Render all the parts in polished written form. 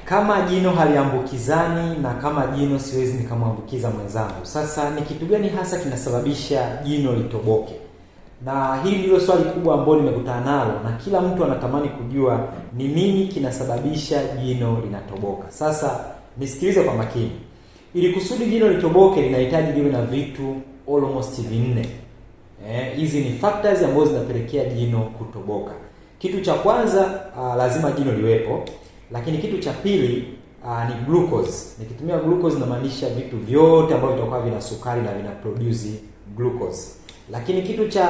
Kama jino haliambukizani na kama jino siwezi nikamwambukiza mwenzangu, sasa ni kitu gani hasa kinasababisha jino litoboke? Na hili ndilo swali kubwa ambalo nimekutana nalo na kila mtu anatamani kujua ni nini kinasababisha jino linatoboka. Sasa nisikilize kwa makini. Ili kusudi jino litoboke linahitaji liwe na vitu almost vinne. Hizi ni factors ambazo zinapelekea jino kutoboka. Kitu cha kwanza, lazima jino liwepo. Lakini kitu cha pili ni glucose. Nikitumia glucose namaanisha vitu vyote ambavyo vitakuwa vina sukari na vina produce glucose. Lakini kitu cha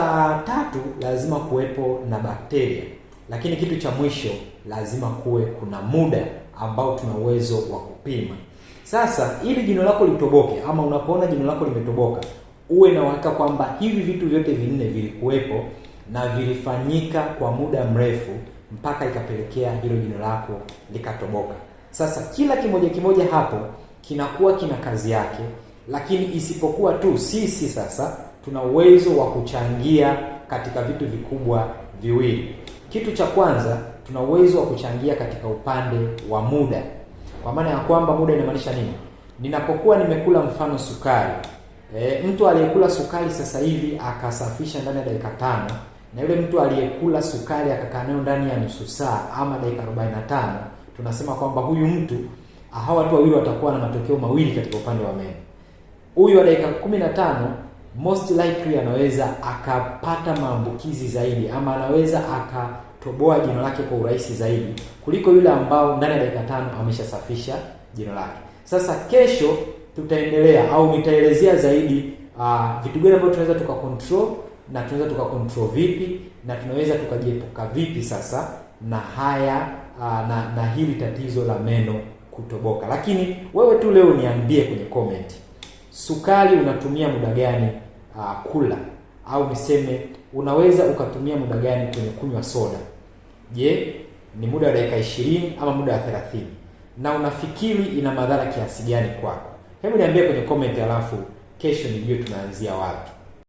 tatu lazima kuwepo na bakteria. Lakini kitu cha mwisho lazima kuwe kuna muda ambao tuna uwezo wa kupima. Sasa ili jino lako litoboke ama unapoona jino lako limetoboka, uwe na uhakika kwamba hivi vitu vyote vinne vilikuwepo na vilifanyika kwa muda mrefu mpaka ikapelekea hilo jino lako likatoboka. Sasa kila kimoja kimoja hapo kinakuwa kina kazi yake, lakini isipokuwa tu sisi sasa tuna uwezo wa kuchangia katika vitu vikubwa viwili. Kitu cha kwanza, tuna uwezo wa kuchangia katika upande wa muda. Kwa maana ya kwamba muda inamaanisha nini? Ninapokuwa nimekula mfano sukari, mtu aliyekula sukari sasa hivi akasafisha ndani ya dakika 5 na yule mtu aliyekula sukari akakaa nayo ndani ya nusu saa ama dakika 45, tunasema kwamba huyu mtu, hawa watu wawili watakuwa na matokeo mawili katika upande wa meno. Huyu wa dakika 15 most likely anaweza akapata maambukizi zaidi ama anaweza akatoboa jino lake kwa urahisi zaidi kuliko yule ambao ndani ya dakika 5 ameshasafisha jino lake. Sasa kesho tutaendelea au nitaelezea zaidi vitu gani ambavyo tunaweza tukacontrol na tunaweza tukacontrol vipi na tunaweza tukajiepuka vipi sasa na haya na hili tatizo la meno kutoboka. Lakini wewe tu leo niambie kwenye comment, sukari unatumia muda gani kula, au niseme unaweza ukatumia muda gani kwenye kunywa soda? Je, ni muda wa dakika 20 ama muda wa 30? Na unafikiri ina madhara kiasi gani kwako? Hebu niambie kwenye comment, alafu kesho nijue tunaanzia wapi.